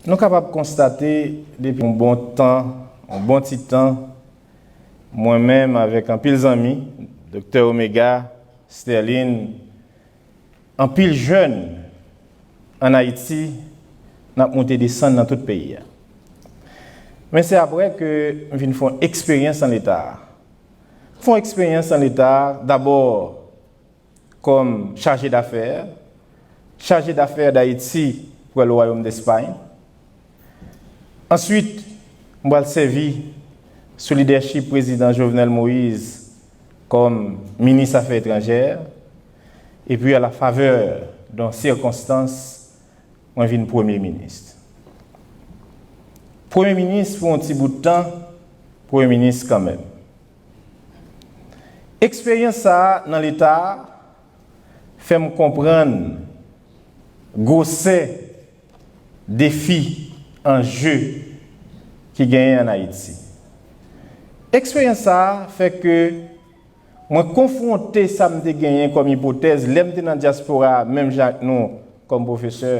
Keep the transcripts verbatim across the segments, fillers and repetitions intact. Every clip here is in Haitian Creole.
Nou kapab konstate depi yon bon tan, yon bon ti tan, mwen menm avèk anpil zanmi, Doktè Omega, Sterline, anpil jèn ann Ayiti, n ap moute desann nan tout peyi a. Men se apre ke m vin fè yon eksperyans nan Leta a. M fè yon eksperyans nan Leta a, dabò kòm chaje dafè, chaje dafè Dayiti pou le Royaume d'Espagne. Answit, m pral sèvi sou lidèchip Prezidan Jovenel Moïse kòm minis afè etranjè, epi a la favè de sirkonstans, mwen vin premye minis. Premye minis pou yon ti bout tan, premye minis kanmenm. Eksperyans sa a nan Leta a fè m konprann gwosè defi, anje ki genyen ann Ayiti. Eksperyans sa a fè ke mwen konfwonte sa m te genyen kòm ipotèz lè m te nan dyaspora a, menm jan ak nou kòm pwofesè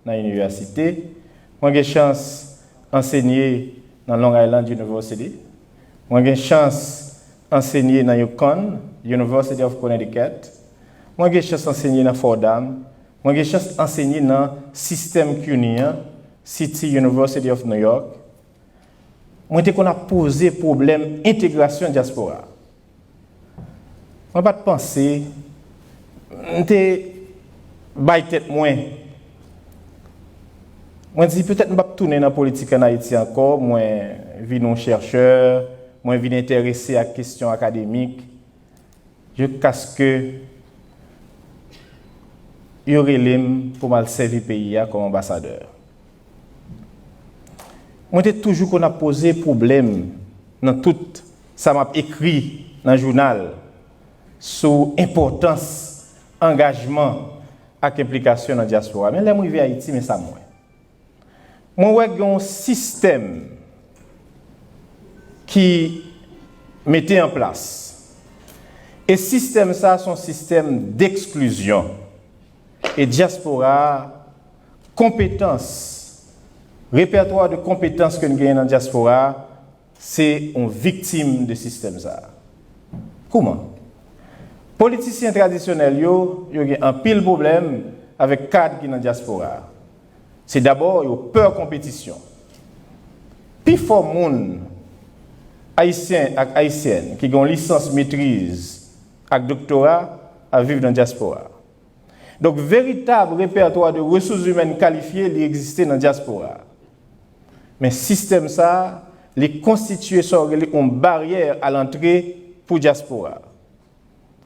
nan inivèsite. Mwen gen chans ansenye nan Long Island University. Mwen gen chans ansenye nan UConn, University of Connecticut. Mwen gen chans ansenye nan Fordham. Mwen gen chans ansenye nan sistèm CUNY an, City University of New York. Mwen te konn ap poze pwoblèm entegrasyon dyaspora. Mwen pa t panse, m te bay tèt mwen. Mwen di, petèt m p ap tounen nan politik ann Ayiti ankò, mwen vin yon chèchè, mwen vin enterese ak kesyon akademik, jiskaske yo rele m pou m al sèvi peyi a kòm anbasadè. Mwen te toujou konn ap poze pwoblèm nan tout sa m ap ekri nan jounal sou enpòtans angajman ak enplikasyon nan dyaspora. Men lè m rive Ayiti, men sa m wè. Mwen wè gen yon sistèm ki mete an plas. E sistèm sa a se yon sistèm deksklizyon. E dyaspora a, konpetans, repètwa de konpetans ke n genyen nan dyaspora a, se yon viktim de sistèm sa a. Kouman? Politisyen tradisyonèl yo, yo gen anpil pwoblèm avèk kad ki nan dyaspora a. Se dabò yo pè konpetisyon. Pifò moun, Ayisyen ak Ayisyèn, ki gen yon lisans, metriz ak doktora ap viv nan dyaspora. Donk, veritab repètwa de resous imèn kalifye, li egziste nan dyaspora. Men sistèm sa a, li konstitye sa w rele yon baryè a lantre pou dyaspora.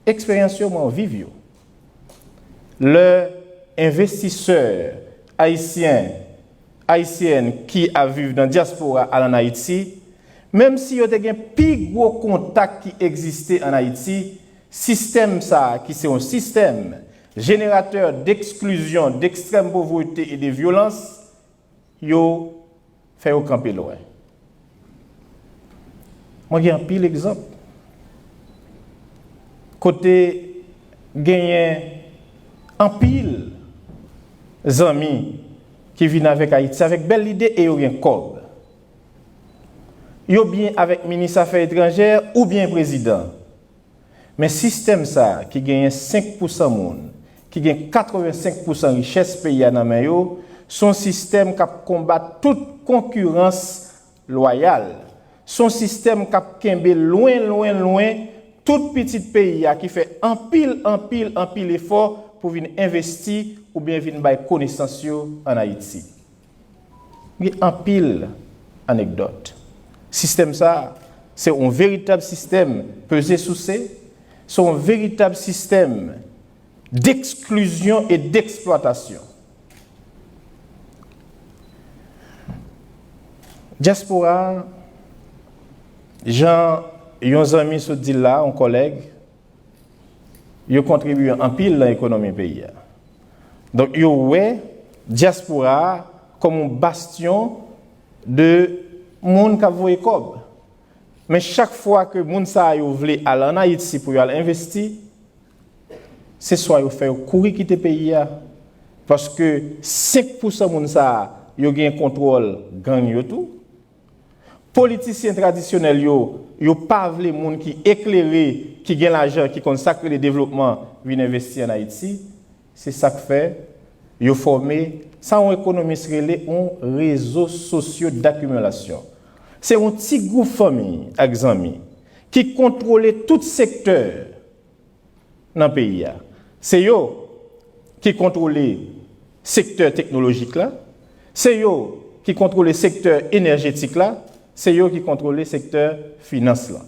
Eksperyans yo, mwen viv yo. Lè envestisè ayisyen, ayisyèn ki ap viv nan dyaspora al ann Ayiti, menm si yo te gen pi gwo kontak ki egziste ann Ayiti, sistèm sa a, ki se yon sistèm jeneratè deksklizyon, dekstrèm povrete e de vyolans, yo fè yo kanpe lwen. Mwen gen anpil egzanp kote genyen anpil zanmi ki vin avèk Ayiti, avèk bèl lide e yo gen kòb. Yo byen avèk minis afè etranjè oubyen prezidan. Men sistèm sa a ki genyen senk pousan moun, ki gen katrevensenk pousan richès peyi a nan men yo, se yon sistèm k ap konbat tout konkirans lwayal. Se yon sistèm k ap kenbe lwen, lwen, lwen tout pitit peyi a ki fè anpil, anpil, anpil efò pou vin envesti oubyen vin bay konesans yo ann Ayiti. Gen anpil anekdòt. Sistèm sa a, se yon veritab sistèm peze souse, se yon veritab sistèm deksklizyon e deksplwatasyon. Dyaspora a, jan yon zanmi sot di l la, yon kòlèg, yo kontribye anpil nan ekonomi peyi a. Donk, yo wè dyaspora a kòm yon bastyon de moun k ap voye kòb. Men chak fwa ke moun sa a yo vle al ann Ayiti pou yo al envesti, se swa yo fè yo kouri kite peyi a, paske senk pousan moun sa a yo gen kontwòl gang yo tou. Politisyen tradisyonèl yo, yo pa vle moun ki eklere, ki gen lajan, ki konn sa k rele devlopman, vin envesti ann Ayiti. Se sa k fè yo fòme sa yon ekonomis rele yon rezo sosyo dakimilasyon. Se yon ti gwoup fanmi ak zanmi ki kontwole tout sektè nan peyi a. Se yo ki kontwole sektè teknolojik la, se yo ki kontwole sektè enèjetik la, se yo ki kontwole sektè finans lan.